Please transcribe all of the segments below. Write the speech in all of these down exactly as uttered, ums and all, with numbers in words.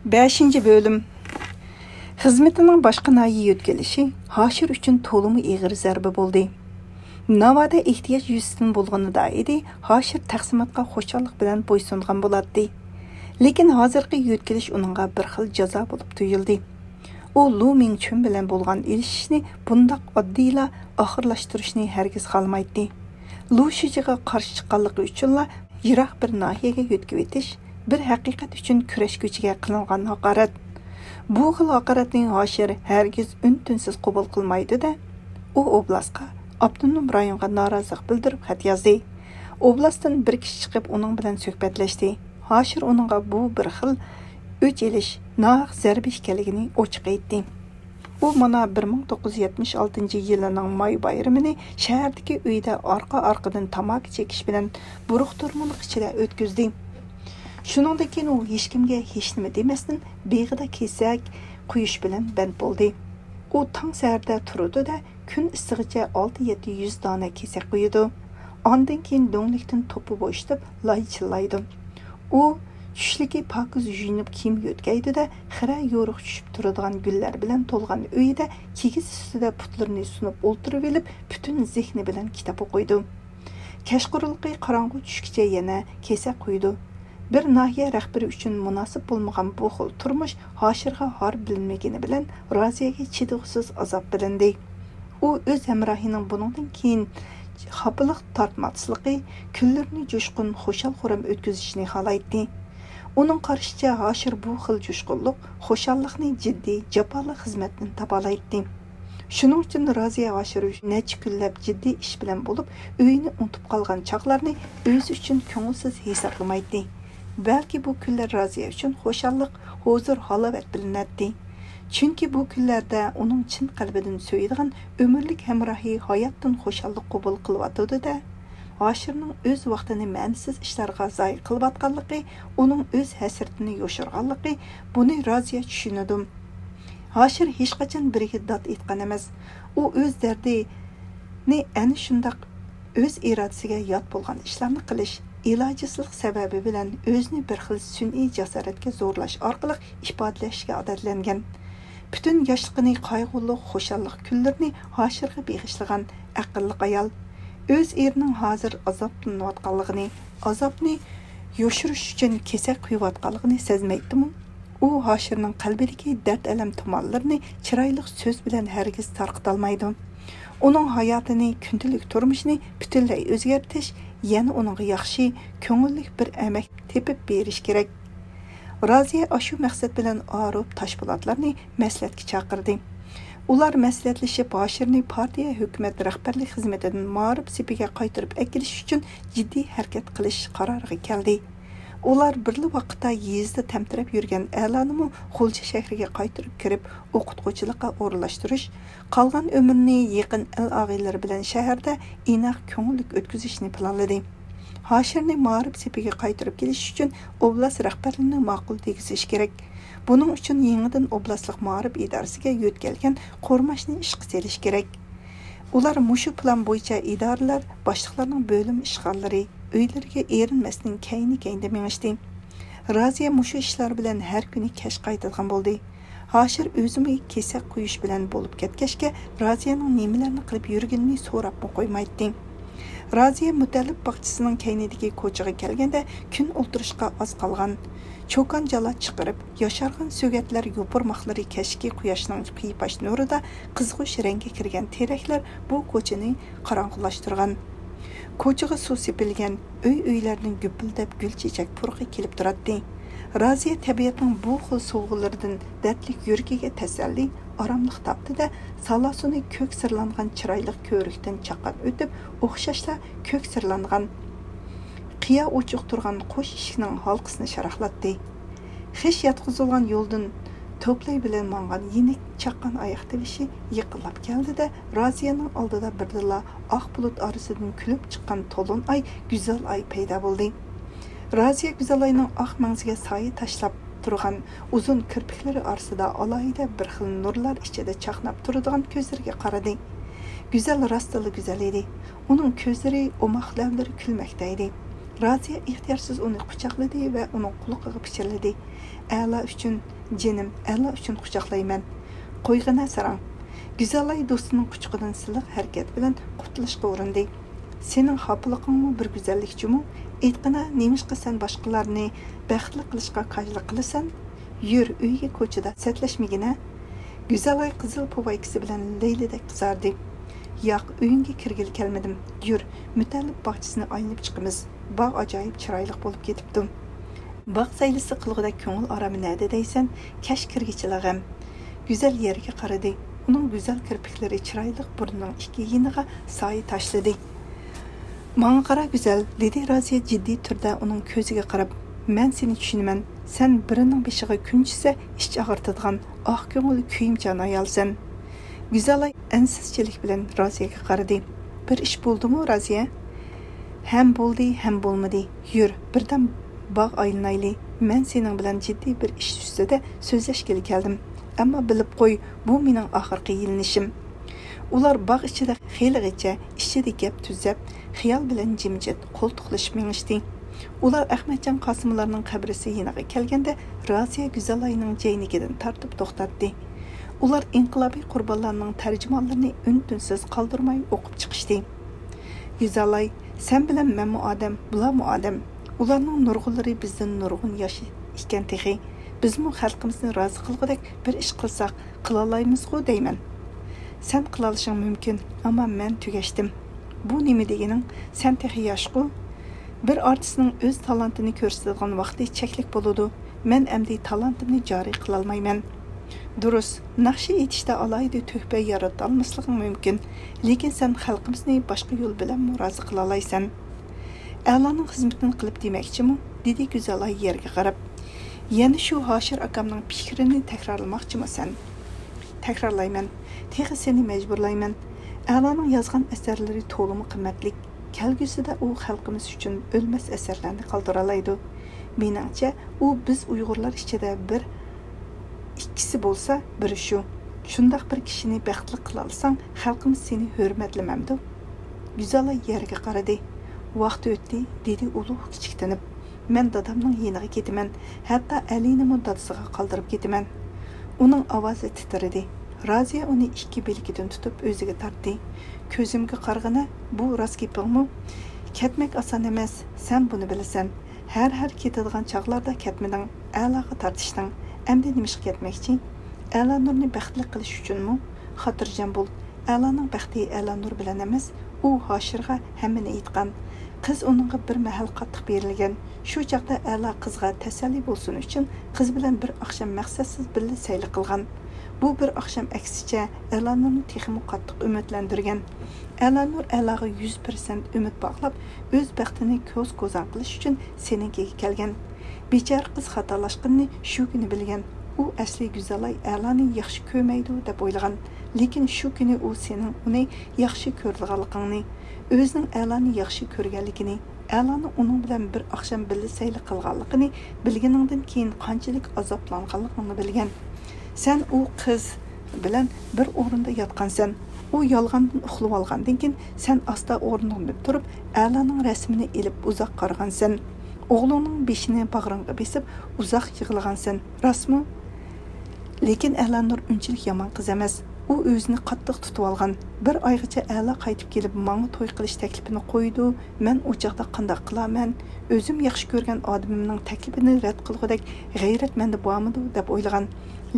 بەشىنچى بۆلۈم. خىزمىتىنىڭ باشقا ناھىيە يۆتكىلىشى ھاشىر ئۈچۈن تولىمۇ ئېغىر زەربە بولدى. ناۋادا ئېھتىياج يۈزىسىدىن بولغىنىدا ئىدى، ھاشىر تەقسىماتقا خۇشاللىق بىلەن بويسۇنغان بولاتتى. لېكىن ھازىرقى يۆتكىلىش ئۇنىڭغا بىر خىل جازا بولۇپ تۇيۇلدى. ئۇ لۇ مىڭچۈن بىلەن بولغان ئېلىشىشنى بۇنداق ئاددىيلا ئاخىرلاشتۇرۇشنى ھەرگىز خالىمايتتى. لۇ شىجىغا قارشى چىققانلىقى ئۈچۈنلا يىراق بىر ناھىيەگە يۆتكىۋېتىش بىر ھەقىقەت ئۈچۈن كۈرەشكۈچىگە قىلىنغان ھاقارەت. بۇ خىل ھاقارەتنى ھاشىر ھەرگىز ئۈن-تىنسىز قوبۇل قىلمايدۇ-دە، ئۇ ئوبلاستقا، ئاپتونوم رايونغا نارازىلىق بىلدۈرۈپ خەت يازدى. ئوبلاستتىن بىر كىشى چىقىپ ئۇنىڭ بىلەن سۆھبەتلەشتى. ھاشىر ئۇنىڭغا بۇ بىر خىل ئۆچ ئېلىش، ناھەق زەربە ئىكەنلىكىنى ئوچۇق ئېيتتى. ئۇ مانا بىر مىڭ توققۇز يۈز يەتمىش ئالتىنچى يىلىنىڭ ماي بايرىمىنى شەھەردىكى ئۆيىدە ئارقا-ئارقىدىن تاماكا چېكىش بىلەن بۇرۇق-تۇرمىلىق ئىچىدە ئۆتكۈزدى. شۇنىڭدىن كېيىن ئۇ ھېچكىمگە ھېچنېمە دېمەستىن، بېغىدا كېسەك قويۇش بىلەن بەند بولدى. ئۇ تاڭ سەھەردە تۇرىدۇ-دە، كۈن ئىسسىغىچە ئالتە يەتتە يۈز دانە كېسەك قويىدۇ. ئاندىن كېيىن دۆڭلۈكتىن توپا بوشىتىپ، لاي چىللايدۇ. ئۇ چۈشلۈكى پاكىز يۇيۇنۇپ، كىيىم يۆتكەيدۇ-دە، خىرە يورۇق چۈشۈپ تۇرىدىغان گۈللەر بىلەن تولغان ئۆيىدە كىگىز ئۈستىدە پۇتلىرىنى سۇنۇپ ئولتۇرۇۋېلىپ، پۈتۈن زېھنى بىلەن كىتاب ئوقۇيدۇ. كەچقۇرۇنلۇقى قاراڭغۇ چۈشكىچە يەنە كېسەك قويىدۇ. بىر ناھىيە رەھبىرى ئۈچۈن مۇناسىپ بولمىغان بۇ خىل تۇرمۇش ھاشىرغا ھار بىلىنمىگىنى بىلەن، رازىيەگە چىدىغۇسىز ئازاب بىلىندى. ئۇ ئۆز ھەمراھىنىڭ بۇنىڭدىن كېيىن خاپىلىق تارتماسلىقى، كۈنلىرىنى جۇشقۇن، خۇشال-خۇرام ئۆتكۈزۈشىنى خالايتتى. ئۇنىڭ قارىشىچە، ھاشىر بۇ خىل جۇشقۇنلۇق، خۇشاللىقنى جىددىي، جاپالىق خىزمەتتىن تاپالايتتى. شۇنىڭ ئۈچۈن رازىيە ھاشىر نەچچە كۈنلەپ جىددىي ئىش بىلەن بولۇپ، ئۆيىنى ئۇنتۇپ قالغان چاغلارنى ئۆزى ئۈچۈن كۆڭۈلسىز ھېسابلىمايتتى. بەلكى بۇ كۈنلەر رازىيە ئۈچۈن خۇشاللىق، ھۇزۇر-ھالاۋەت بىلىنەتتى. چۈنكى بۇ كۈنلەردە ئۇنىڭ چىن قەلبىدىن سۆيىدىغان ئۆمۈرلۈك ھەمراھى ھاياتتىن خۇشاللىق قوبۇل قىلىۋاتىدۇ-دە. ھاشىرنىڭ ئۆز ۋاقتىنى مەنىسىز ئىشلارغا زايە قىلىۋاتقانلىقى، ئۇنىڭ ئۆز ھەسرىتىنى يوشۇرغانلىقى، بۇنى رازىيە چۈشىنىدۇ. ھاشىر ھېچقاچان بىرىگە دات ئېيتقان ئەمەس. ئۇ ئۆز دەردىنى ئەنە شۇنداق ئۆز ئىرادىسىگە يات بولغان ئىشلارنى قىلىش، ئىلاجسىزلىق سەۋەبى بىلەن ئۆزىنى بىر خىل سۈنئىي جاسارەتكە زورلاش ئارقىلىق ئىپادىلەشكە ئادەتلەنگەن. پۈتۈن ياشلىقىنى قايغۇلۇق، خۇشاللىق كۈنلىرىنى ھاشىرغا بېغىشلىغان ئەقىللىق ئايال ئۆز ئېرىنىڭ ھازىر ئازابلىنىۋاتقانلىقىنى، ئازابنى يوشۇرۇش ئۈچۈن كېسەك قويۇۋاتقانلىقىنى سەزمەيتتىمۇ؟ ئۇ ھاشىرنىڭ قەلبىدىكى دەرد-ئەلەم تۇمانلىرىنى چىرايلىق سۆز بىلەن ھەرگىز تارقىتالمايدۇ. ئۇنىڭ ھاياتىنى، كۈندىلىك تۇرمۇشىنى پۈتۈنلەي ئۆزگەرتىش، يەنە ئۇنىڭغا ياخشى، كۆڭۈللۈك بىر ئەمەك تېپىپ بېرىش كېرەك. رازىيە ئاشۇ مەقسەت بىلەن ئارۇپ تاشپولاتلارنى مەسلىھەتكە چاقىردى. ئۇلار مەسلىھەتلىشىپ، ھاشىرنى پارتىيە، ھۆكۈمەت رەھبەرلىك خىزمىتىدىن مائارىپ سېپىگە قايتۇرۇپ ئەكېلىش ئۈچۈن جىددىي ھەرىكەت قىلىش قارارىغا كەلدى. ئۇلار بىرلا ۋاقىتتا يېزىدا تەمتىرەپ يۈرگەن ئەلانىمۇ غۇلجا شەھىرىگە قايتۇرۇپ كىرىپ، ئوقۇتقۇچىلىققا ئورۇنلاشتۇرۇش، قالغان ئۆمرىنى يېقىن ئەل-ئاغىنىلىرى بىلەن شەھەردە ئىناق، كۆڭۈللۈك ئۆتكۈزۈشنى پىلانلىدى. ھاشىرنى مائارىپ سېپىگە قايتۇرۇپ كېلىش ئۈچۈن ئوبلاست رەھبەرلىرىنى ماقۇل دېگۈزۈش كېرەك. بۇنىڭ ئۈچۈن يېڭىدىن ئوبلاستلىق مائارىپ ئىدارىسىگە يۆتكەلگەن قورماشنى ئىشقا سېلىش كېرەك. ئۇلار مۇشۇ پىلان بويىچە ئىدارىلەر باشلىقلارنىڭ بۆلۈم ئىشخانىلىرى، ئۆيلىرىگە ئېرىنمەستىن كەينى-كەينىدە مېڭىشتى. رازىيە مۇشۇ ئىشلار بىلەن ھەر كۈنى كەچ قايتىدىغان بولدى. ھاشىر ئۆزىمۇ كېسەك قويۇش بىلەن بولۇپ كەتكەچكە، رازىيەنىڭ نېمىلەرنى قىلىپ يۈرگىنىنى سوراپمۇ قويمايتتى. رازىيە مۇتەللىپ باغچىسىنىڭ كەينىدىكى كوچىغا كەلگەندە، كۈن ئولتۇرۇشقا ئاز قالغان. چوكان جالا چىقىرىپ، ياشارغان سۆگەتلەر يوپۇرماقلىرى كەچكى قۇياشنىڭ قىيپاش نۇرىدا قىزغۇش رەڭگە كىرگەن تېرەكلەر بۇ كوچىنى قاراڭغۇلاشتۇرغان. كوچىغا سۇ سېپىلگەن، ئۆي-ئۆيلەردىن گۈپۈلدەپ گۈل-چېچەك پۇرىقى كېلىپ تۇراتتى. رازىيە تەبىئەتنىڭ بۇ خىل سوۋغىلىرىدىن دەردلىك يۈرىكىگە تەسەللى، ئاراملىق تاپتى-دە، سالاسۇنى كۆك سىرلانغان چىرايلىق كۆۋرۈكتىن چاققان ئۆتۈپ، ئوخشاشلا كۆك سىرلانغان قىيا ئوچۇق تۇرغان قوش ئىشىكنىڭ ھالقىسىنى شاراقلاتتى. خىش ياتقۇزۇلغان يولدىن توپلاي بىلەن ماڭغان يېنىك چاققان ئاياق تىۋىشى يېقىنلاپ كەلدى-دە، رازىيەنىڭ ئالدىدا بىردىنلا ئاق بۇلۇت ئارىسىدىن كۈلۈپ چىققان تولۇن ئاي، گۈزەل ئاي پەيدا بولدى. رازىيە گۈزەل ئاينىڭ ئاق مەڭزىگە سايە تاشلاپ تۇرغان ئۇزۇن كىرپىكلىرى ئارىسىدا ئالاھىدە بىر خىل نۇرلار ئىچىدە چاقناپ تۇرىدىغان كۆزلىرىگە قارىدى. گۈزەل راستتىنلا گۈزەل ئىدى. ئۇنىڭ كۆزلىرى، ئوماق لەۋلىرى كۈلمەكتە ئىدى. رازىيە ئىختىيارسىز ئۇنى قۇچاقلىدى ۋە ئۇنىڭ قۇلىقىغا پىچىرلىدى. ئەلا ئۈچۈن، جېنىم، ئەلا ئۈچۈن قۇچاقلايمەن. قويغىنە ساراڭ. گۈزەلاي دوستىنىڭ قۇچىقىدىن سىلىق ھەرىكەت بىلەن قۇتۇلۇشقا ئۇرۇندى. سېنىڭ خاپىلىقىڭمۇ بىر گۈزەللىك جۇمۇ؟ ئېيتقىنا، نېمىشقا سەن باشقىلارنى بەختلىك قىلىشقا كاجلىق قىلىسەن؟ يۈر، ئۆيگە، كوچىدا سەتلەشمىگىنە. گۈزەلاي قىزىل پوۋايكىسى بىلەن لەيلىدەك قىزاردى. ياق، ئۆيۈڭگە كىرگىلى كەلمىدىم. يۈر، مۇتەللىپ باغچىسىنى ئايلىنىپ چىقىمىز. باغ ئاجايىپ چىرايلىق بولۇپ كېتىپتۇ. باغ سەيلىسى قىلغۇدەك كۆڭۈل ئارامى نەدە دەيسەن؟ كەچ كىرگىچىلا غەم. گۈزەل يەرگە قارىدى. ئۇنىڭ گۈزەل كىرپىكلىرى، چىرايلىق بۇرنىنىڭ ئىككى يېنىغا سايە تاشلىدى. ماڭا قارا، گۈزەل، دېدى رازىيە جىددىي تۈردە ئۇنىڭ كۆزىگە قاراپ. مەن سېنى چۈشىنىمەن. سەن بىرىنىڭ بېشىغا كۈن چۈشسە ئىچ ئاغرىتىدىغان ئاق كۆڭۈل، كۆيۈمچان ئايالسەن. گۈزەلاي ئەنسىزچىلىك بىلەن رازىيەگە قارىدى. بىر ئىش بولدىمۇ، رازىيە؟ ھەم بولدى، ھەم بولمىدى. يۈر، بىردەم باغ ئايلىنايلى. مەن سېنىڭ بىلەن جىددىي بىر ئىش ئۈستىدە سۆزلەشكىلى كەلدىم. ئەمما بىلىپ قوي، بۇ مېنىڭ ئاخىرقى يېلىنىشىم. ئۇلار باغ ئىچىدە خېلىغىچە ئىچىدە گەپ تۈزەپ، خىيال بىلەن جىمجىت قولتۇقلىشىپ مېڭىشتى. ئۇلار ئەخمەتجان قاسىملارنىڭ قەبرىسى يېنىغا كەلگەندە، رازىيە گۈزەلاينىڭ جەينىكىدىن تارتىپ توختاتتى. ئۇلار ئىنقىلابىي قۇربانلارنىڭ تەرجىمانلىرىنى ئۈن-تىنسىز قالدۇرماي ئوقۇپ چىقىشتى. گۈزەلاي، سەن بىلەن مەنمۇ ئادەم، بۇلارمۇ ئادەم. ئۇلارنىڭ نۇرغۇنلىرى بىزدىن نۇرغۇن ياش ئىكەن تېخى. بىزمۇ خەلقىمىزنى رازى قىلغۇدەك بىر ئىش قىلساق، قىلالايمىزغۇ دەيمەن. سەن قىلالىشىڭ مۇمكىن، ئەمما مەن تۈگەشتىم. بۇ نېمە دېگىنىڭ؟ سەن تېخى ياشقۇ. بىر ئارتىسنىڭ ئۆز تالانتىنى كۆرسىتىدىغان ۋاقتى چەكلىك بولىدۇ. مەن ئەمدى تالانتىمنى جارى قىلالمايمەن. دۇرۇس، ناخشا ئېيتىشتا ئالاھىدە تۆھپە يارىتالماسلىقىڭ مۇمكىن، لېكىن سەن خەلقىمىزنى باشقا يول بىلەنمۇ رازى قىلالايسەن. ئەلانىڭ خىزمىتىنى قىلىپ دېمەكچىمۇ؟ دېدى گۈزەلاي يەرگە قاراپ. يەنە شۇ ھاشىر ئاكامنىڭ پىكرىنى تەكرارلىماقچىمۇ سەن؟ تەكرارلايمەن. تېخى سېنى مەجبۇرلايمەن. ئەلانىڭ يازغان ئەسەرلىرى تولىمۇ قىممەتلىك. كەلگۈسىدە ئۇ خەلقىمىز ئۈچۈن ئۆلمەس ئەسەرلەرنى قالدۇرالايدۇ. مېنىڭچە، ئۇ بىز ئۇيغۇرلار ئىچىدە بىر ئىككىسى بولسا، بىرى شۇ. شۇنداق بىر كىشىنى بەختلىك قىلالىساڭ، خەلقىمىز سېنى ھۆرمەتلىمەمدۇ؟ گۈزەلاي يەرگە قارىدى. ۋاقىت ئۆتتى، دېدى ئۇلۇغ كىچىكتىنىپ. مەن دادامنىڭ يېنىغا كېتىمەن، ھەتتا ئەلىنىمۇ دادىسىغا قالدۇرۇپ كېتىمەن. ئۇنىڭ ئاۋازى تىترىدى. رازىيە ئۇنى ئىككى بىلىكىدىن تۇتۇپ ئۆزىگە تارتتى. كۆزۈمگە قارىغىنە، بۇ راست گېپىڭمۇ؟ كەتمەك ئاسان ئەمەس، سەن بۇنى بىلىسەن. ھەر، ھەر كېتىدىغان چاغلاردا كەتمىدىڭ، ئەلاغا تارتىشتىڭ. ئەمدى نېمىشقا كەتمەكچى؟ ئەلانۇرنى بەختلىك قىلىش ئۈچۈنمۇ؟ خاتىرجەم بول، ئەلانىڭ بەختى ئەلانۇر بىلەن ئەمەس، ئۇ ھاشىرغا ھەممىنى ئېيتقان. قىز ئۇنىڭغا بىر مەھەل قاتتىق بېرىلگەن. شۇ چاغدا ئەلا قىزغا تەسەللى بولسۇن ئۈچۈن قىز بىلەن بىر ئاخشام مەقسەتسىز بىللە سەيلە قىلغان. بۇ بىر ئاخشام ئەكسىچە ئەلانۇرنى تېخىمۇ قاتتىق ئۈمىدلەندۈرگەن. ئەلانۇر ئەلاغا يۈز پىرسەنت ئۈمىد باغلاپ، ئۆز بەختىنى كوز-كوزاڭ قىلىش ئۈچۈن سېنىڭكىگە كەلگەن. بىچارە قىز خاتالاشقىنىنى شۇ كۈنى بىلگەن. ئۇ ئەسلى گۈزەلاي ئەلانى ياخشى كۆرمەيدۇ دەپ ئويلىغان. لېكىن شۇ كۈنى ئۇ سېنىڭ ئۇنى ياخشى كۆرىدىغانلىقىڭنى، ئۆزىنىڭ ئەلانى ياخشى كۆرگەنلىكىنى، ئەلانى ئۇنىڭ بىلەن بىر ئاخشام بىللە سەيلە قىلغانلىقىنى بىلگىنىڭدىن كېيىن قانچىلىك ئازابلانغانلىقىڭنى بىلگەن. سەن ئۇ قىز بىلەن بىر ئورۇندا ياتقانسەن. ئۇ يالغاندىن ئۇخلىۋالغاندىن كېيىن، سەن ئاستا ئورنۇڭدىن تۇرۇپ، ئەلانىڭ رەسىمىنى ئېلىپ ئۇزاق قارىغانسەن. ئوغلۇڭنىڭ بېشىنى باغرىڭغا بېسىپ، ئۇزاق يىغلىغانسەن، راستمۇ؟ لېكىن ئەلانۇر ئۇنچىلىك يامان قىز ئەمەس. ئۇ ئۆزىنى قاتتىق تۇتۇۋالغان. بىر ئايغىچە ئەلا قايتىپ كېلىپ، ماڭا توي قىلىش تەكلىپىنى قويىدۇ، مەن ئۇ چاغدا قانداق قىلارمەن؟ ئۆزۈم ياخشى كۆرگەن ئادىمىمنىڭ تەكلىپىنى رەت قىلغۇدەك غەيرەت مەندە بارمىدۇ، دەپ ئويلىغان.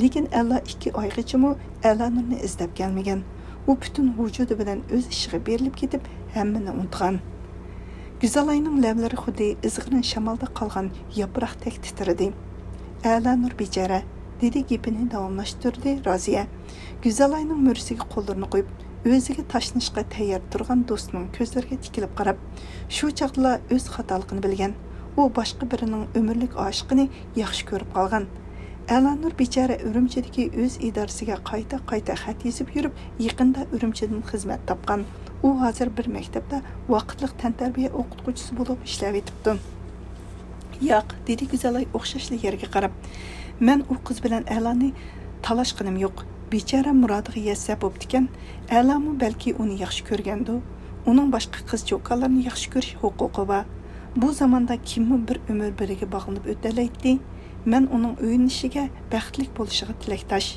لېكىن ئەلا ئىككى ئايغىچىمۇ ئەلانۇرنى ئىزدەپ كەلمىگەن. ئۇ پۈتۈن ۋۇجۇدى بىلەن ئۆز ئىشىغا بېرىلىپ كېتىپ، ھەممىنى ئۇنتۇغان. گۈزەلاينىڭ لەۋلىرى خۇددى ئىزغىرىن شامالدا قالغان ياپراقتەك تىترىدى. ئەلانۇر بىچارە، دېدى گېپىنى داۋاملاشتۇردى رازىيە. گۈزەلاينىڭ مۈرىسىگە قوللىرىنى قويۇپ، ئۆزىگە تاشلىنىشقا تەييار تۇرغان دوستىنىڭ كۆزلىرىگە تىكىلىپ قاراپ، شۇ چاغدىلا ئۆز خاتالىقىنى بىلگەن. ئۇ باشقا بىرىنىڭ ئۆمۈرلۈك ئاشىقىنى ياخشى كۆرۈپ قالغان. ئەلانۇر بىچارە ئۈرۈمچىدىكى ئۆز ئىدارىسىگە قايتا-قايتا خەت يېزىپ يۈرۈپ، يېقىندا ئۈرۈمچىدىن خىزمەت تاپقان. ئۇ ھازىر بىر مەكتەپتە ۋاقىتلىق تەنتەربىيە ئوقۇتقۇچىسى بولۇپ ئىشلەۋېتىپتۇ. ياق، دېدى گۈزەلاي ئوخشاشلا يەرگە قاراپ. مەن ئۇ قىز بىلەن ئەلانى تالاشقىنىم يوق. بىچارە مۇرادىغا يەتسە بوپتىكەن. ئەلامۇ بەلكى ئۇنى ياخشى كۆرگەندۇ. ئۇنىڭ باشقا قىز-چوكانلارنى ياخشى كۆرۈش ھوقۇقى بار. بۇ زاماندا كىممۇ بىر ئۆمۈر بىرىگە باغلىنىپ ئۆتەلەيتتى؟ مەن ئۇنىڭ ئۆيلىنىشىگە، بەختلىك بولۇشىغا تىلەكداش.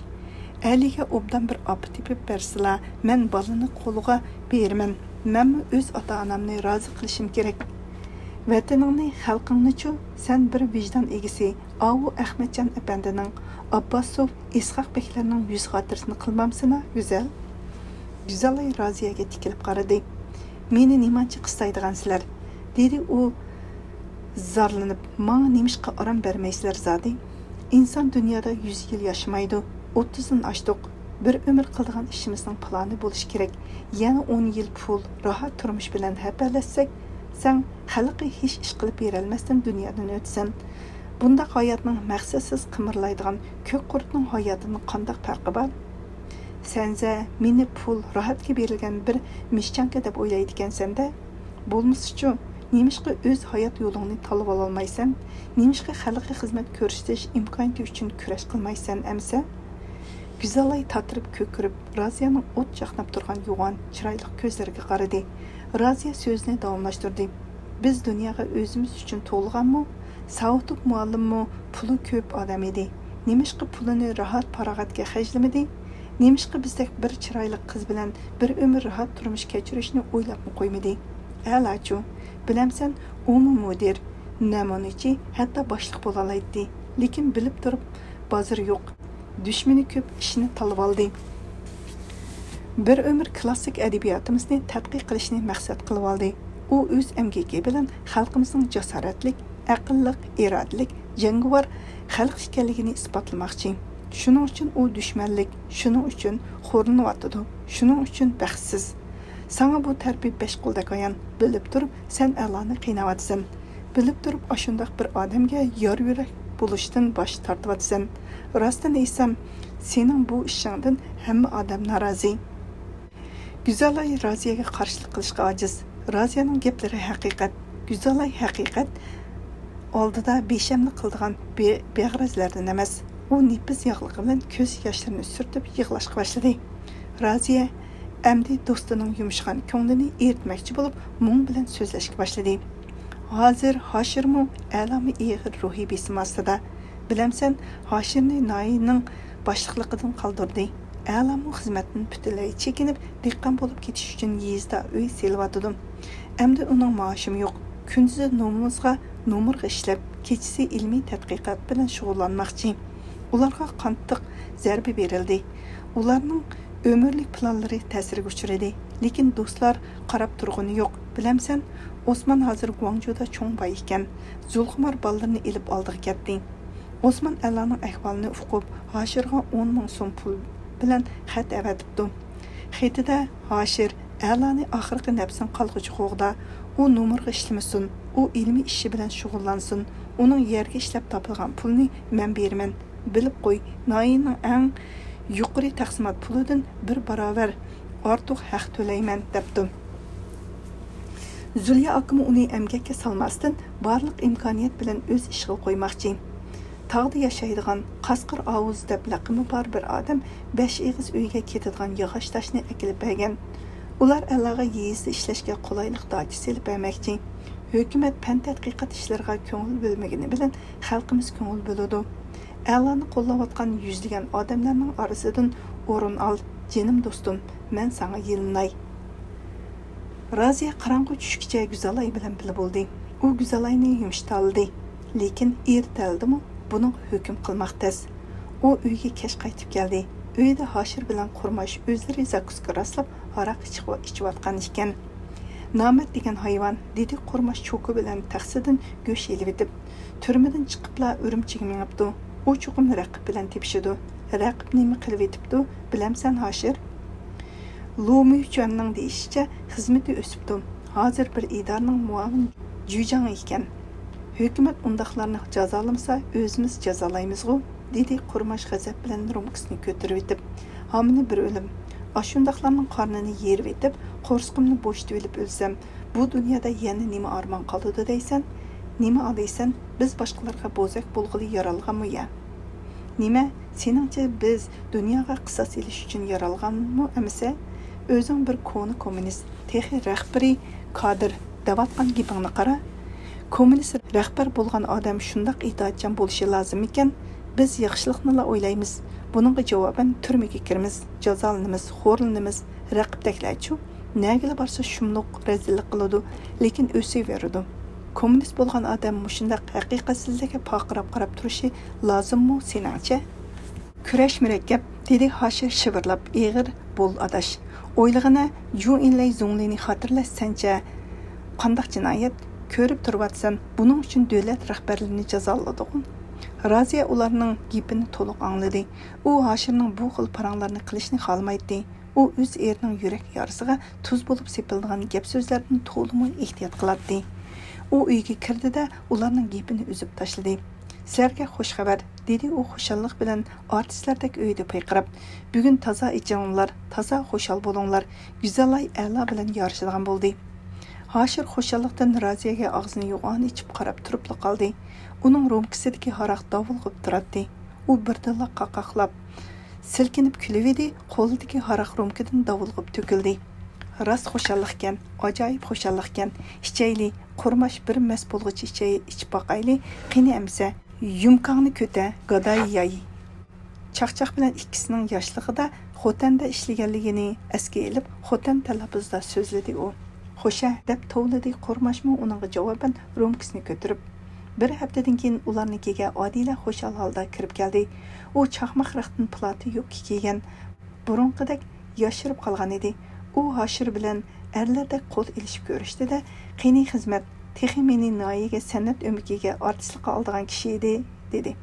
ئەلىگە ئوبدان بىر ئاپا تېپىپ بەرسىلا، مەن بالىنى قولىغا بېرىمەن. مەنمۇ ئۆز ئاتا-ئانامنى رازى قىلىشىم كېرەك. ۋەتىنىڭنى، خەلقىڭنىچۇ؟ سەن بىر ۋىجدان ئىگىسى، ئاۋۇ ئەخمەتجان ئەپەندىنىڭ، ئابباسوف، ئىسھاق بەكلەرنىڭ يۈز خاتىرىسىنى قىلمامسىنا، گۈزەل؟ گۈزەلاي رازىيەگە تىكىلىپ قارىدى. مېنى نېمانچە قىستايدىغانسىلەر؟ دېدى ئۇ زارلىنىپ. ماڭا نېمىشقا ئارام بەرمەيسىلەر زادى؟ ئىنسان دۇنيادا يۈز يىل ياشىمايدۇ، ئوتتۇزدىن ئاشتۇق. بىر ئۆمۈر قىلىدىغان ئىشىمىزنىڭ پىلانى بولۇشى كېرەك. يەنە ئون يىل پۇل، راھەت تۇرمۇش بىلەن ھەپەلەشسەك، سەن خەلققە ھېچ ئىش قىلىپ بېرەلمەستىن دۇنيادىن ئۆتىسەن. بۇنداق ھاياتنىڭ مەقسەتسىز قىمىرلايدىغان كۆك قۇرتنىڭ ھاياتىدىن قانداق پەرقى بار؟ سەنزە مېنى پۇل، راھەتكە بېرىلگەن بىر مىشچانكا دەپ ئويلايدىكەنسەن-دە؟ بولمىسىچۇ، نېمىشقا ئۆز ھايات يولۇڭنى تاللىۋالالمايسەن؟ نېمىشقا خەلققە خىزمەت كۆرسىتىش ئىمكانىيىتى ئۈچۈن كۈرەش قىلمايسەن ئەمىسە؟ گۈزەلاي تاتىرىپ كۆكىرىپ، رازىيەنىڭ ئوت چاقناپ تۇرغان يوغان، چىرايلىق كۆزلىرىگە قارىدى. رازىيە سۆزىنى داۋاملاشتۇردى. بىز دۇنياغا ئۆزىمىز ئۈچۈن تۇغۇلغانمۇ؟ ساۋۇتوف مۇئەللىممۇ پۇلى كۆپ ئادەم ئىدى. نېمىشقا پۇلىنى راھەت-پاراغەتكە خەجلىمىدى؟ نېمىشقا بىزدەك بىر چىرايلىق قىز بىلەن بىر ئۆمۈر راھەت تۇرمۇش كەچۈرۈشنى ئويلاپمۇ قويمىدى؟ ئەلاچۇ، بىلەمسەن، ئۇمۇ مۇدىر، نەمۇنىچى، ھەتتا باشلىق بولالايتتى. لېكىن بىلىپ تۇرۇپ بازىرى يوق، دۈشمىنى كۆپ ئىشنى تاللىۋالدى. بىر ئۆمۈر كلاسسىك ئەدەبىياتىمىزنى تەتقىق قىلىشنى مەقسەت قىلىۋالدى. ئۇ ئۆز ئەمگىكى بىلەن خەلقىمىزنىڭ جاسارەتلىك، ئەقىللىق، ئىرادىلىك، جەڭگىۋار خەلق ئىكەنلىكىنى ئىسپاتلىماقچى. شۇنىڭ ئۈچۈن ئۇ دۈشمەنلىك، شۇنىڭ ئۈچۈن خورلىنىۋاتىدۇ، شۇنىڭ ئۈچۈن بەختسىز. ساڭا بۇ تەرىپى بەش قولدەك ئايان، بىلىپ تۇرۇپ سەن ئەلانى قىيناۋاتىسەن. بىلىپ تۇرۇپ ئاشۇنداق بىر ئادەمگە يار يۈرەك بولۇشتىن باش تارتىۋاتىسەن. راستىنى ئېيتسام، سېنىڭ بۇ ئىشىڭدىن ھەممە ئادەم نارازى. گۈزەلاي رازىيەگە قارشىلىق قىلىشقا ئاجىز. رازىيەنىڭ گەپلىرى ھەقىقەت. گۈزەلاي ھەقىقەت ئالدىدا بىشەملىك قىلىدىغان بى-، بىغەرەزلەردىن ئەمەس. ئۇ نېپىز ياغلىقى بىلەن كۆز ياشلىرىنى سۈرتۈپ يىغلاشقا باشلىدى. رازىيە ئەمدى دوستىنىڭ يۇمشىغان كۆڭلىنى ئېرىتمەكچى بولۇپ، مۇڭ بىلەن سۆزلەشكە باشلىدى. ھازىر ھاشىرمۇ، ئەلامۇ ئېغىر روھىي بېسىم ئاستىدا. بىلەمسەن، ھاشىرنى ناھىيەنىڭ باشلىقلىقىدىن قالدۇردى. ئەلامۇ خىزمەتتىن پۈتۈنلەي چېكىنىپ، دېھقان بولۇپ كېتىش ئۈچۈن يېزىدا ئۆي سېلىۋاتىدۇ. ئەمدى ئۇنىڭ مائاشىمۇ يوق. كۈندۈزى نومۇسقا، نومۇرغا ئىشلەپ، كېچىسى ئىلمىي تەتقىقات بىلەن شۇغۇللانماقچى. ئۇلارغا قاتتىق زەربە بېرىلدى. ئۇلارنىڭ ئۆمۈرلۈك پىلانلىرى تەسىرگە ئۇچرىدى. لېكىن دوستلار قاراپ تۇرغىنى يوق. بىلەمسەن، ئوسمان ھازىر گۇاڭجۇدا چوڭ باي ئىكەن. زۇلخۇمار بالىلىرىنى ئېلىپ ئالدىغا كەتتى. ئوسمان ئەلانىڭ ئەھۋالىنى ئۇقۇپ، ھاشىرغا ئون مىڭ سوم پۇل بىلەن خەت ئەۋەتىپتۇ. خېتىدە ھاشىر، ئەلانى ئاخىرقى نەپسىڭ قالغۇچە قوغدا. ئۇ نومۇرغا ئىشلىمىسۇن، ئۇ ئىلمىي ئىشى بىلەن شۇغۇللانسۇن. ئۇنىڭ يەرگە ئىشلەپ تاپىدىغان پۇلىنى مەن بېرىمەن. بىلىپ قوي، ناھىيەنىڭ ئەڭ يۇقىرى تەقسىمات پۇلىدىن بىر باراۋەر ئارتۇق ھەق تۆلەيمەن، دەپتۇ. زۇليا ئاكىمۇ ئۇنى ئەمگەككە سالماستىن، بارلىق ئىمكانىيەت بىلەن ئۆز ئىشىغا قويماقچى. تاغدا ياشايدىغان قاسقۇر ئاۋۇز دەپ لەقىمى بار بىر ئادەم بەش ئېغىز ئۆيگە كېتىدىغان ياغاچ تاشنى ئەكېلىپ بەرگەن. ئۇلار ئەلاغا يېزىدا ئىشلەشكە قولايلىق داچا سېلىپ بەرمەكچى. ھۆكۈمەت پەن تەتقىقات ئىشلىرىغا كۆڭۈل بۆلمىگىنى بىلەن خەلقىمىز كۆڭۈل بۆلىدۇ. ئەلانى قوللاۋاتقان يۈزلىگەن ئادەملەرنىڭ ئارىسىدىن ئورۇن ئال، جېنىم دوستۇم، مەن ساڭا يېلىناي. رازىيە قاراڭغۇ چۈشكىچە گۈزەلاي بىلەن بىللە بولدى. ئۇ گۈزەلاينى يۇمشىتالىدى. لېكىن ئېرىتەلىدىمۇ؟ بۇنىڭغا ھۆكۈم قىلماق تەس. ئۇ ئۆيگە كەچ قايتىپ كەلدى. ئۆيدە ھاشىر بىلەن قۇرماش ئۆزلىرى زاكۇسكا راسلاپ ھاراق ئىچىۋ-، ئىچىۋاتقان ئىكەن. نامەرد دېگەن ھايۋان، دېدى قۇرماش چوكا بىلەن تەخسىدىن گۆش ئېلىۋېتىپ. تۈرمىدىن چىقىپلا ئۈرۈمچىگە مېڭىپتۇ. ئۇ چوقۇم رەقىب بىلەن تېپىشىدۇ. رەقىب نېمە قىلىۋېتىپتۇ، بىلەمسەن، ھاشىر؟ لۇ مۈچۈەننىڭ دېيىشىچە، خىزمىتى ئۆسۈپتۇ. ھازىر بىر ئىدارىنىڭ مۇئاۋىن جۈيجاڭى ئىكەن. ھۆكۈمەت ئۇنداقلارنى جازالىمىسا، ئۆزىمىز جازالايمىزغۇ، دېدى قۇرماش غەزەپ بىلەن رومكىسىنى كۆتۈرۈۋېتىپ. ھامىنى بىر ئۆلۈم. ئاشۇنداقلارنىڭ قارنىنى يېرىۋېتىپ، قورسىقىمنى بوشىتىۋېلىپ ئۆلسەم، بۇ دۇنيادا يەنە نېمە ئارمان قالىدۇ دەيسەن؟ نېمە ئالىسەن؟ بىز باشقىلارغا بوزەك بولغىلى يارالغانمۇ يا؟ نېمە، سېنىڭچە بىز دۇنياغا قىساس ئېلىش ئۈچۈن يارالغانمۇ ئەمىسە؟ ئۆزۈڭ بىر كونا كوممۇنىست، تېخى رەھبىرىي كادىر دەۋاتقان گېپىڭنى قارا. كوممۇنىست رەھبەر بولغان ئادەم شۇنداق ئىتائەتچان بولۇشى لازىممىكەن؟ بىز ياخشىلىقنىلا ئويلايمىز. بۇنىڭغا جاۋابەن تۈرمىگە كىرىمىز، جازالىنىمىز، خورلىنىمىز، رەقىبتەكلەرچۇ؟ نەگىلا بارسا شۇملۇق رەزىللىك قىلىدۇ، لېكىن ئۆسۈۋېرىدۇ. كوممۇنىست بولغان ئادەم مۇشۇنداق ھەقىقەتسىزلىككە پارقىراپ قاراپ تۇرۇشى لازىممۇ سېنىڭچە؟ كۈرەش مۇرەككەپ، دېدى ھاشىر شىۋىرلاپ، ئېغىر بول ئاداش. ئويلىغىنە، جۇ ئىنلەي زۇڭلىنى خاتىرىلەشسەنچە، قانداق جىنايەت؟ كۆرۈپ تۇرۇۋاتىسەن، بۇنىڭ ئۈچۈن دۆلەت رەھبەرلىرىنى جازالىدىغۇ. رازىيە ئۇلارنىڭ گېپىنى تولۇق ئاڭلىدى. ئۇ ھاشىرنىڭ بۇ خىل پاراڭلارنى قىلىشنى خالىمايتتى. ئۇ ئۆز ئېرىنىڭ يۈرەك يارىسىغا تۇز بولۇپ سېپىلىدىغان گەپ-سۆزلەردىن تولىمۇ ئېھتىيات قىلاتتى. ئۇ ئۆيگە كىردى-دە، ئۇلارنىڭ گېپىنى ئۈزۈپ تاشلىدى. سىلەرگە خۇش خەۋەر، دېدى ئۇ خۇشاللىق بىلەن ئارتىسلاردەك ئۆيدە پىيقىراپ. بۈگۈن تازا ئېچىنىڭلار، تازا خۇشال بولۇڭلار. گۈزەلاي ئەلا بىلەن يارىشىدىغان بولدى. ھاشىر خۇشاللىقتىن رازىيەگە ئاغزىنى يوغان ئېچىپ قاراپ تۇرۇپلا قالدى. ئۇنىڭ رومكىسىدىكى ھاراق داۋۇلغىپ تۇراتتى. ئۇ بىردىنلا قاقاقلاپ، سىلكىنىپ كۈلۈۋىدى، قولىدىكى ھاراق رومكىدىن داۋۇلغىپ تۆكۈلدى. راست خۇشاللىقكەن، ئاجايىپ خۇشاللىقكەن. ئىچەيلى، قۇرماش بىر مەس بولغۇچە ئىچەي-، ئىچىپ باقايلى. قېنى ئەمسە، يۇمكاڭنى كۆتە، گاداي ياي. چاقچاق بىلەن ئىككىسىنىڭ ياشلىقىدا خوتەندە ئىشلىگەنلىكىنى ئەسكە ئېلىپ، خوتەن تەلەپپۇزدا سۆزلىدى ئۇ. خوشە، دەپ توۋلىدى قۇرماشمۇ ئۇنىڭغا جاۋابەن رومكىسىنى كۆتۈرۈپ. بىر ھەپتىدىن كېيىن ئۇلارنىڭكىگە ئادىلە خۇشال ھالدا كىرىپ كەلدى. ئۇ چاقماق رەختتىن پىلاتە يوپكا كىيگەن. بۇرۇنقىدەك ياشىرىپ قالغان ئىدى. ئۇ ھاشىر بىلەن ئەرلەردەك قول ئېلىشىپ كۆرۈشتى-دە، قېنى خىزمەت، تېخى مېنى ناھىيەگە سەنئەت ئۆمىكىگە ئارتىسلىققا ئالىدىغان كىشى ئىدى، دېدى.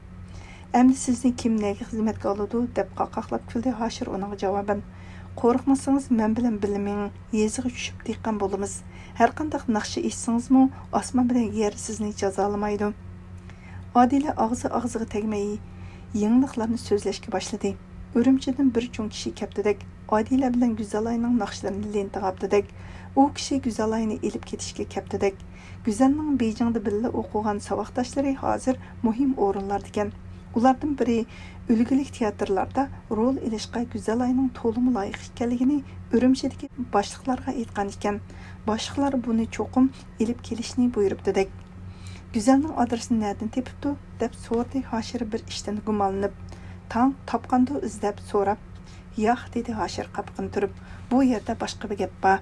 ئەمدى سىزنى كىم نەگە خىزمەتكە ئالىدۇ؟ دەپ قاقاقلاپ كۈلدى ھاشىر ئۇنىڭغا جاۋابەن. قورقمىسىڭىز، مەن بىلەن بىللە مېڭىڭ، يېزىغا چۈشۈپ دېھقان بولىمىز. ھەرقانداق ناخشا ئېيتسىڭىزمۇ، ئاسمان بىلەن يەر سىزنى جازالىمايدۇ. ئادىلە ئاغزى ئاغزىغا تەگمەي، يېڭىلىقلارنى سۆزلەشكە باشلىدى. ئۈرۈمچىدىن بىر چوڭ كىشى كەپتىدەك، ئادىلە بىلەن گۈزەلاينىڭ ناخشىلىرىنى لېنتىغا ئاپتىدەك، ئۇ كىشى گۈزەلاينى ئېلىپ كېتىشكە كەپتىدەك. گۈزەلنىڭ بېيجىڭدا بىللە ئوقۇغان ساۋاقداشلىرى ھازىر مۇھىم ئورۇنلاردىكەن. ئۇلاردىن بىرى ئۈلگىلىك تىياتىرلاردا رول ئېلىشقا گۈزەلاينىڭ تولىمۇ لايىق ئىكەنلىكىنى ئۈرۈمچىدىكى باشلىقلارغا ئېيتقان ئىكەن. باشلىقلار بۇنى چوقۇم ئېلىپ كېلىشنى بۇيرۇپتىدەك. گۈزەلنىڭ ئادرېسىنى نەدىن تېپىپتۇ؟ دەپ سورىدى ھاشىر بىر ئىشتىن گۇمانلىنىپ. تاڭ تاپقاندۇ ئىزدەپ سوراپ. ياق، دېدى ھاشىر قاپىقىنى تۈرۈپ، بۇ يەردە باشقا بىر گەپ بار.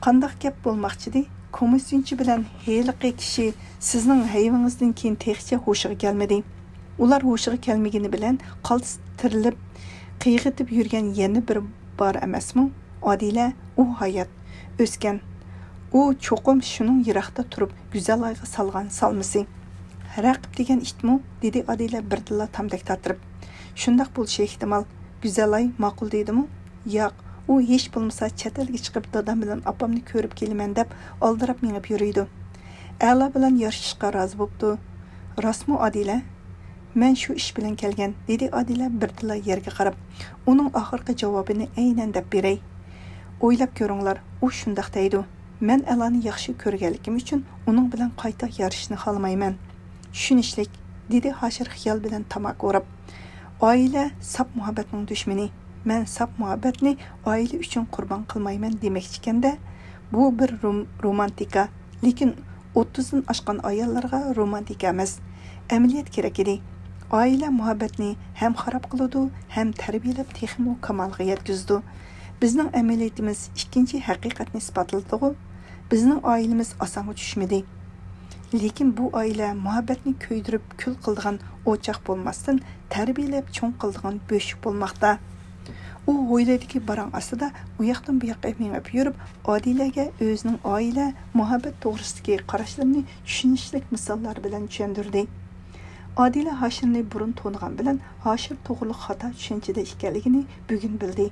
قانداق گەپ بولماقچىدى؟ كومىسسىيچى بىلەن ھېلىقى كىشى سىزنىڭ ھەيۋىڭىزدىن كېيىن تېخىچە ھوشىغا كەلمىدى. ئۇلار ھوشىغا كەلمىگىنى بىلەن قالتىس تىرىلىپ، قىيغىتىپ يۈرگەن يەنە بىر بار ئەمەسمۇ؟ ئادىلە، ئۇ ھايات، ئۆسكەن. ئۇ چوقۇم شۇنىڭ يىراقتا تۇرۇپ گۈزەلايغا سالغان سالمىسى. رەقىب دېگەن ئىتمۇ؟ دېدى ئادىلە بىردىنلا تامدەك تاتىرىپ. شۇنداق بولۇشى ئېھتىمال. گۈزەلاي ماقۇل دېدىمۇ؟ ياق، ئۇ ھېچ بولمىسا چەت ئەلگە چىقىپ دادام بىلەن ئاپامنى كۆرۈپ كېلىمەن دەپ ئالدىراپ مېڭىپ يۈرىدۇ. ئەلا بىلەن يارىشىشقا رازى بوپتۇ. راستمۇ ئادىلە؟ مەن شۇ ئىش بىلەن كەلگەن، دېدى ئادىلە بىردىنلا يەرگە قاراپ. ئۇنىڭ ئاخىرقى جاۋابىنى ئەينەن دەپ بېرەي. ئويلاپ كۆرۈڭلار، ئۇ شۇنداق دەيدۇ. مەن ئەلانى ياخشى كۆرگەنلىكىم ئۈچۈن ئۇنىڭ بىلەن قايتا يارىشىشنى خالىمايمەن. چۈشىنىشلىك، دېدى ھاشىر خىيال بىلەن تاماكا ئوراپ. ئائىلە ساپ مۇھەببەتنىڭ دۈشمىنى. مەن ساپ مۇھەببەتنى ئائىلە ئۈچۈن قۇربان قىلمايمەن دېمەكچىكەندە، بۇ بىر روم-، رومانتىكا. لېكىن ئوتتۇزدىن ئاشقان ئاياللارغا رومانتىكا ئەمەس، ئەمەلىيەت كېرەك ئىدى. ئائىلە مۇھەببەتنى ھەم خاراب قىلىدۇ، ھەم تەربىيەلەپ تېخىمۇ كامالغا يەتكۈزىدۇ. بىزنىڭ ئەمەلىيىتىمىز ئىككىنچى ھەقىقەتنى ئىسپاتلىدىغۇ. بىزنىڭ ئائىلىمىز ئاسانغا چۈشمىدى. لېكىن بۇ ئائىلە مۇھەببەتنى كۆيدۈرۈپ كۈل قىلىدىغان ئوچاق بولماستىن، تەربىيەلەپ چوڭ قىلىدىغان بۆشۈك بولماقتا. ئۇ ھويلىدىكى باراڭ ئاستىدا ئۇ ياقتىن بۇ ياققا مېڭىپ يۈرۈپ، ئادىلەگە ئۆزىنىڭ ئائىلە، مۇھەببەت توغرىسىدىكى قاراشلىرىنى چۈشىنىشلىك مىساللار بىلەن چۈشەندۈردى. ئادىلە ھاشىرنى بۇرۇن تونۇغان بىلەن ھاشىر توغرىلىق خاتا چۈشەنچىدە ئىكەنلىكىنى بۈگۈن بىلدى.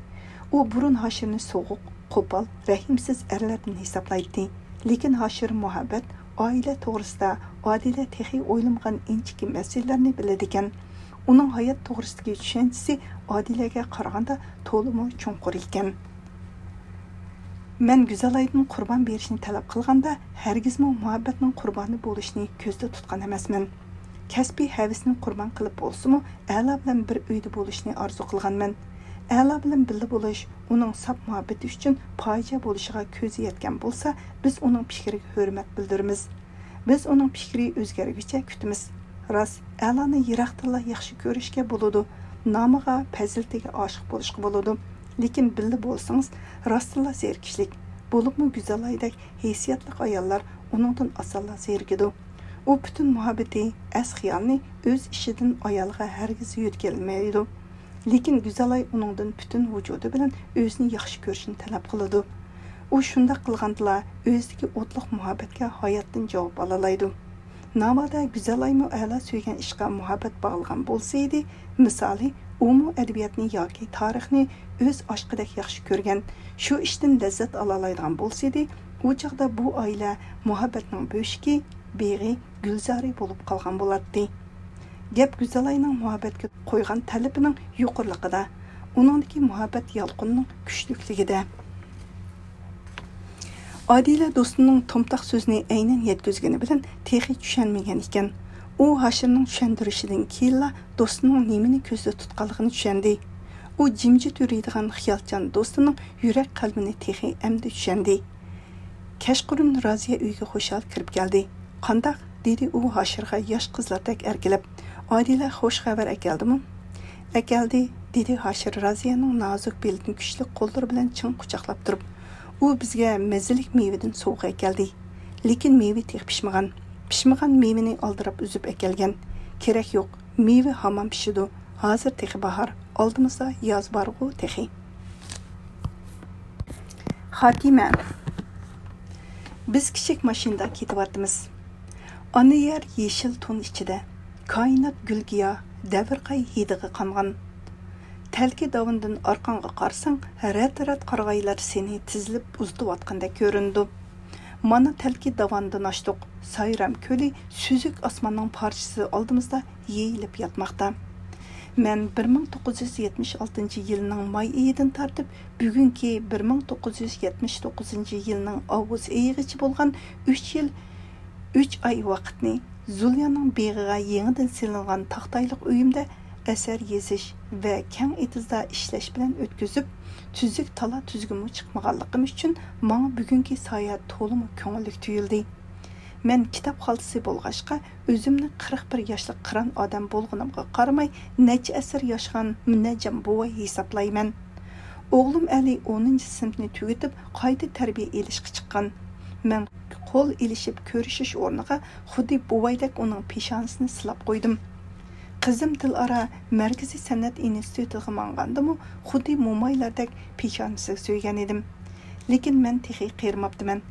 ئۇ بۇرۇن ھاشىرنى سوغۇق، قوپال، رەھىمسىز ئەرلەردىن ھېسابلايتتى. لېكىن ھاشىر مۇھەببەت، ئائىلە توغرىسىدا ئادىلە تېخى ئويلىمىغان ئىنچىكە مەسىلىلەرنى بىلىدىكەن. ئۇنىڭ ھايات توغرىسىدىكى چۈشەنچىسى ئادىلەگە قارىغاندا تولىمۇ چوڭقۇر ئىكەن. مەن گۈزەلايدىن قۇربان بېرىشنى تەلەپ قىلغاندا، ھەرگىزمۇ مۇھەببەتنىڭ قۇربانى بولۇشنى كۆزدە تۇتقان ئەمەسمەن. كەسپىي ھەۋىسىنى قۇربان قىلىپ بولسىمۇ، ئەلا بىلەن بىر ئۆيدە بولۇشنى ئارزۇ قىلغانمەن. ئەلا بىلەن بىللە بولۇش ئۇنىڭ ساپ مۇھەببىتى ئۈچۈن پاجىئە بولۇشىغا كۆزى يەتكەن بولسا، بىز ئۇنىڭ پىكرىگە ھۆرمەت بىلدۈرىمىز. بىز ئۇنىڭ پىكرى ئۆزگەرگۈچە كۈتىمىز. راست، ئەلانى يىراقتىنلا ياخشى كۆرۈشكە بولىدۇ، نامىغا، پەزىلىتىگە ئاشىق بولۇشقا بولىدۇ. لېكىن بىللە بولسىڭىز، راستتىنلا زېرىكىشلىك، بولۇپمۇ گۈزەلايدەك ھېسسىياتلىق ئاياللار ئۇنىڭدىن ئاسانلا زېرىكىدۇ. ئۇ پۈتۈن مۇھەببىتى، ئەس-خىيالىنى ئۆز ئىشىدىن ئايالغا ھەرگىز يۆتكەلمەيدۇ. لېكىن گۈزەلاي ئۇنىڭدىن پۈتۈن ۋۇجۇدى بىلەن ئۆزىنى ياخشى كۆرۈشنى تەلەپ قىلىدۇ. ئۇ شۇنداق قىلغاندىلا ئۆزىدىكى ئوتلۇق مۇھەببەتكە ھاياتتىن جاۋاب ئالالايدۇ. ناۋادا گۈزەلايمۇ ئەلا سۆيگەن ئىشقا مۇھەببەت باغلىغان بولسا ئىدى، مىسالى، ئۇمۇ ئەدەبىياتنى ياكى تارىخنى ئۆز ئاشىقىدەك ياخشى كۆرگەن، شۇ ئىشتىن لەززەت ئالالايدىغان بولسا ئىدى، ئۇ چاغدا بۇ ئائىلە مۇھەببەتنىڭ بۆشۈكى، بېغى، گۈلزارى بولۇپ قالغان بولاتتى. گەپ گۈزەلاينىڭ مۇھەببەتكە قويغان تەلىپىنىڭ يۇقىرىلىقىدا، ئۇنىڭدىكى مۇھەببەت يالقۇنىنىڭ كۈچلۈكلۈكىدە. ئادىلە دوستىنىڭ تومتاق سۆزىنى ئەينەن يەتكۈزگىنى بىلەن تېخى چۈشەنمىگەن ئىكەن. ئۇ ھاشىرنىڭ چۈشەندۈرۈشىدىن كېيىنلا دوستىنىڭ نېمىنى كۆزدە تۇتقانلىقىنى چۈشەندى. ئۇ جىمجىت يۈرىدىغان خىيالچان دوستىنىڭ يۈرەك قەلبىنى تېخى ئەمدى چۈشەندى. كەچقۇرۇن رازىيە ئۆيگە خۇشال كىرىپ كەلدى. «قانداق؟» دېدى ئۇ ھاشىرغا ياش قىزلاردەك ئەركىلەپ. «ئادىلە خوش خەۋەر ئەكەلدىمۇ؟» «ئەكەلدى»، دېدى ھاشىر رازىيەنىڭ نازۇك بېلىدىن كۈچلۈك قوللىرى بىلەن چىڭ قۇچاقلاپ تۇرۇپ. «ئۇ بىزگە مەززىلىك مېۋىدىن سوۋغا ئەكەلدى. لېكىن مېۋە تېخى پىشمىغان. پىشمىغان مېۋىنى ئالدىراپ ئۈزۈپ ئەكەلگەن. كېرەك يوق، مېۋە ھامان پىشىدۇ. ھازىر تېخى باھار، ئالدىمىزدا ياز بارغۇ تېخى.» خاتىمە. بىز كىچىك ماشىنىدا كېتىۋاتىمىز. ئانا يەر يېشىل تون ئىچىدە. كائىنات گۈل-گىياھ، دەۋرقاي ھىدىغا قانغان. تەلكە داۋىنىدىن ئارقاڭغا قارىساڭ، رەت-رەت قارىغايلار سېنى تىزىلىپ ئۇزىتىۋاتقاندەك كۆرۈنىدۇ. مانا تەلكە داۋانىدىن ئاشتۇق، سايرام كۆلى سۈزۈك ئاسماننىڭ پارچىسى ئالدىمىزدا يېيىلىپ ياتماقتا. مەن بىر مىڭ توققۇز يۈز يەتمىش ئالتىنچى يىلنىڭ ماي ئېيىدىن تارتىپ بۈگۈنكى بىر مىڭ توققۇز يۈز يەتمىش توققۇزىنچى يىلنىڭ ئاۋغۇست ئېيىغىچە بولغان ئۈچ يىل، ئۈچ ئاي ۋاقىتنى زۇليانىڭ بېغىغا يېڭىدىن سېلىنغان تاختايلىق ئۆيۈمدە ئەسەر يېزىش ۋە كەڭ ئېتىزدا ئىشلەش بىلەن ئۆتكۈزۈپ، تۈزۈك تالا-تۈزگىمۇ چىقمىغانلىقىم ئۈچۈن ماڭا بۈگۈنكى ساياھەت تولىمۇ كۆڭۈللۈك تۇيۇلدى. مەن كىتاب خالتىسى بولغاچقا، ئۆزۈمنى قىرىق بىر ياشلىق قىران ئادەم بولغىنىمغا قارىماي، نەچچە ئەسىر ياشىغان مۇنەججەم بوۋاي ھېسابلايمەن. ئوغلۇم ئەلى ئونىنچى سىنىپنى تۈگىتىپ، قايتا تەربىيە ئېلىشقا چىققان. مەن قول ئېلىشىپ كۆرۈشۈش ئورنىغا خۇددى بوۋايدەك ئۇنىڭ پېشانىسىنى سىلاپ قويدۇم. قىزىم دىلئارا مەركىزىي سەنئەت ئىنستىتۇتىغا ماڭغاندىمۇ خۇددى مومايلاردەك پېشانىسىگە سۆيگەن ئىدىم. لېكىن مەن تېخى قېرىماپتىمەن.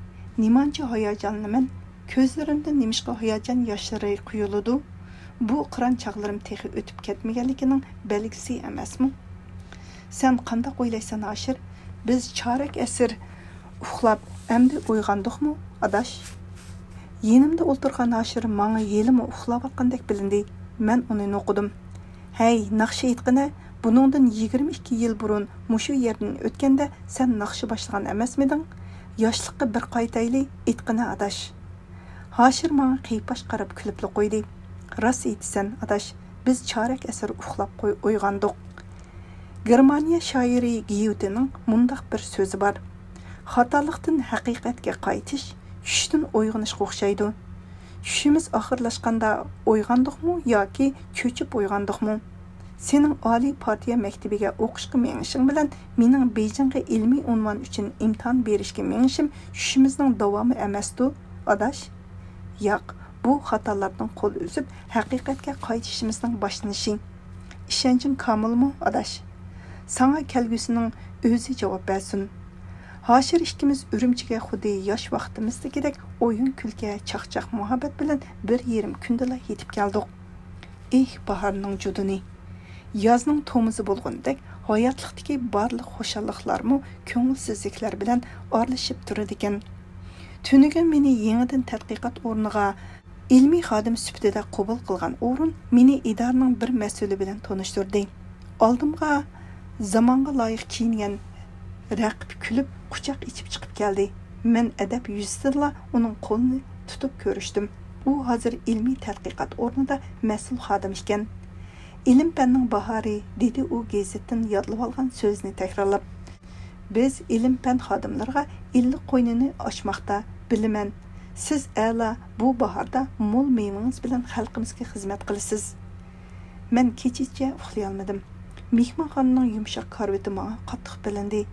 نېمانچە ھاياجانلىنىمەن. كۆزلىرىمدىن نېمىشقا ھاياجان ياشلىرى قۇيۇلىدۇ؟ بۇ قىران چاغلىرىم تېخى ئۆتۈپ كەتمىگەنلىكىنىڭ بەلگىسى ئەمەسمۇ؟ سەن قانداق ئويلايسەن، ھاشىر؟ بىز چارەك ئەسىر ئۇخلاپ، ئەمدى ئويغاندۇقمۇ، ئاداش؟ يېنىمدا ئولتۇرغان ھاشىر ماڭا ھېلىمۇ ئۇخلاۋاتقاندەك بىلىندى. مەن ئۇنى نوقۇدۇم. ھەي، ناخشا ئېيتقىنە، بۇنىڭدىن يىگىرمە ئىككى يىل بۇرۇن مۇشۇ يەردىن ئۆتكەندە سەن ناخشا باشلىغان ئەمەسمىدىڭ؟ ياشلىققا بىر قايتايلى، ئېيتقىنە، ئاداش. ھاشىر ماڭا قىيپاش قاراپ كۈلۈپلا قويدى. راست ئېيتىسەن، ئاداش، بىز چارەك ئەسىر ئۇخلاپ قوي-، ئويغاندۇق. گېرمانىيە شائىرى گيۇتېنىڭ مۇنداق بىر سۆزى بار: «خاتالىقتىن ھەقىقەتكە قايتىش چۈشتىن ئويغىنىشقا ئوخشايدۇ. چۈشىمىز ئاخىرلاشقاندا ئويغاندۇقمۇ ياكى چۆچۈپ ئويغاندۇقمۇ؟» سېنىڭ ئالىي پارتىيە مەكتىپىگە ئوقۇشقا مېڭىشىڭ بىلەن مېنىڭ بېيجىڭغا ئىلمىي ئۇنۋان ئۈچۈن ئىمتىھان بېرىشكە مېڭىشىم چۈشىمىزنىڭ داۋامى ئەمەستۇ، ئاداش؟ ياق، بۇ خاتالارنىڭ قول ئۈزۈپ، ھەقىقەتكە قايتىشىمىزنىڭ باشلىنىشى. ئىشەنچىڭ كامىلمۇ، ئاداش؟ ساڭا كەلگۈسىنىڭ ئۆزى جاۋاب بەرسۇن. ھاشىر ئىككىمىز ئۈرۈمچىگە خۇددى ياش ۋاقتىمىزدىكىدەك ئويۇن-كۈلكە، چاقچاق-مۇھەببەت بىلەن بىر يېرىم كۈندىلا يېتىپ كەلدۇق. ئېھ، باھارنىڭ جۇدۇنى! يازنىڭ تومۇزى بولغىنىدەك، ھاياتلىقتىكى بارلىق خۇشاللىقلارمۇ كۆڭۈلسىزلىكلەر بىلەن ئارىلىشىپ تۇرىدىكەن. تۈنۈگۈن مېنى يېڭىدىن تەتقىقات ئورنىغا ئىلمىي خادىم سۈپىتىدە قوبۇل قىلغان ئورۇن مېنى ئىدارىنىڭ بىر مەسئۇلى بىلەن تونۇشتۇردى. ئالدىمغا زامانغا لايىق كىيىنگەن رەقىب كۈلۈپ، قۇچاق ئېچىپ چىقىپ كەلدى. مەن ئەدەپ يۈزىسىدىلا ئۇنىڭ قولىنى تۇتۇپ كۆرۈشتۈم. ئۇ ھازىر ئىلمىي تەتقىقات ئورنىدا مەسئۇل خادىم ئىكەن. «ئىلىم-پەننىڭ باھارى»، دېدى ئۇ گېزىتتىن يادلىۋالغان سۆزىنى تەكرارلاپ. «بىز ئىلىم-پەن خادىملىرىغا ئىللىق قوينىنى ئاچماقتا، بىلىمەن. سىز ئەلا بۇ باھاردا مول مېۋىڭىز بىلەن خەلقىمىزگە خىزمەت قىلىسىز. مەن كېچىچە ئۇخلىيالمىدىم. مېھمانخانىنىڭ يۇمشاق كارىۋىتى ماڭا قاتتىق بىلىندى.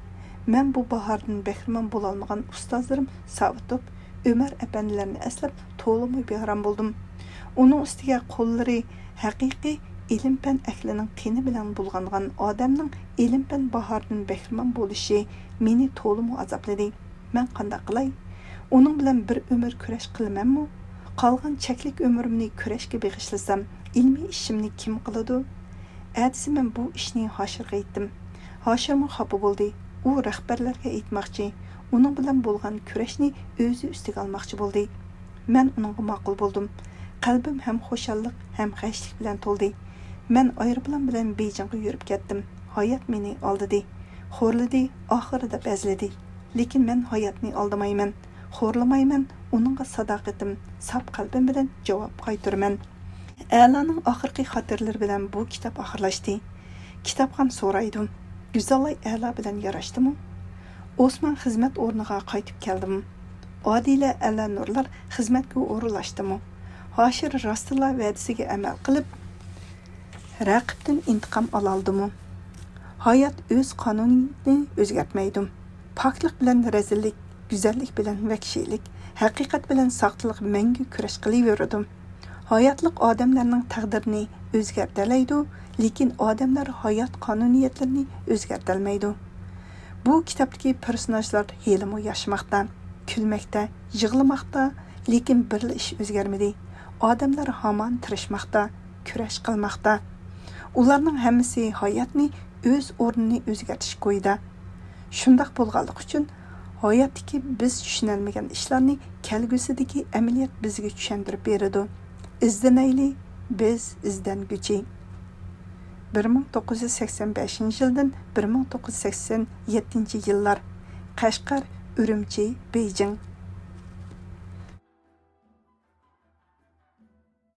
مەن بۇ باھاردىن بەھرىمەن بولالمىغان ئۇستازلىرىم ساۋۇتوف، ئۆمەر ئەپەندىلەرنى ئەسلەپ تولىمۇ بىئارام بولدۇم. ئۇنىڭ ئۈستىگە قوللىرى ھەقىقىي ئىلىم-پەن ئەھلىنىڭ قېنى بىلەن بۇلغانغان ئادەمنىڭ ئىلىم-پەن باھارىدىن بەھرىمەن بولۇشى مېنى تولىمۇ ئازابلىدى. مەن قانداق قىلاي؟ ئۇنىڭ بىلەن بىر ئۆمۈر كۈرەش قىلىمەنمۇ؟ قالغان چەكلىك ئۆمرۈمنى كۈرەشكە بېغىشلىسام، ئىلمىي ئىشىمنى كىم قىلىدۇ؟ ئەتىسى مەن بۇ ئىشنى ھاشىرغا ئېيتتىم. ھاشىرمۇ خاپا بولدى. ئۇ رەھبەرلەرگە ئېيتماقچى، ئۇنىڭ بىلەن بولغان كۈرەشنى ئۆزى ئۈستىگە ئالماقچى بولدى. مەن ئۇنىڭغا ماقۇل بولدۇم. قەلبىم ھەم خۇشاللىق، ھەم غەشلىك بىلەن تولدى. مەن ئايروپىلان بىلەن بېيجىڭغا يۈرۈپ كەتتىم. ھايات مېنى ئالدىدى. خورلىدى، ئاخىرىدا بەزلىدى. لېكىن مەن ھاياتنى ئالدىمايمەن، خورلىمايمەن، ئۇنىڭغا ساداقىتىم، ساپ قەلبىم بىلەن جاۋاب قايتۇرىمەن. ئەلانىڭ ئاخىرقى خاتىرىلىرى بىلەن بۇ كىتاب ئاخىرلاشتى. كىتابخان سورايدۇ، گۈزەلئاي ئەلا بىلەن ياراشتىمۇ؟ ئوسمان خىزمەت ئورنىغا قايتىپ كەلدىمۇ؟ ئادىلە، ئەلا نۇرلار خىزمەتكە ئورۇنلاشتىمۇ؟ ھاشىر راستلا ۋەدىسىگە ئەمەل قىلىپ، رەقىبتىن ئىنتىقام ئالالدىمۇ؟ ھايات ئۆز قانۇنىيىتىنى ئۆزگەرتمەيدۇ. پاكلىق بىلەن رەزىللىك، گۈزەللىك بىلەن ۋەھشىيلىك، ھەقىقەت بىلەن ساختىلىق مەڭگۈ كۈرەش قىلىۋېرىدۇ. ھاياتلىق ئادەملەرنىڭ تەقدىرىنى ئۆزگەرتەلەيدۇ، لېكىن ئادەملەر ھايات قانۇنىيەتلىرىنى ئۆزگەرتەلمەيدۇ. بۇ كىتابتىكى پېرسوناژلار ھېلىمۇ ياشىماقتا، كۈلمەكتە، يىغلىماقتا، لېكىن بىرلا ئىش ئۆزگەرمىدى. ئادەملەر ھامان تىرىشماقتا، كۈرەش قىلماقتا. ئۇلارنىڭ ھەممىسى ھاياتنى ئۆز ئورنىنى ئۆزگەرتىش كويىدا. شۇنداق بولغانلىقى ئۈچۈن، ھاياتتىكى بىز چۈشىنەلمىگەن ئىشلارنى كەلگۈسىدىكى ئەمەلىيەت بىزگە چۈشەندۈرۈپ بېرىدۇ. ئىزدىنەيلى، بىز ئىزدەنگۈچى. بىر مىڭ توققۇز يۈز سەكسەن بەشىنچى يىلدىن بىر مىڭ توققۇز يۈز سەكسەن يەتتىنچى يىللار. قەشقەر، ئۈرۈمچى، بېيجىڭ.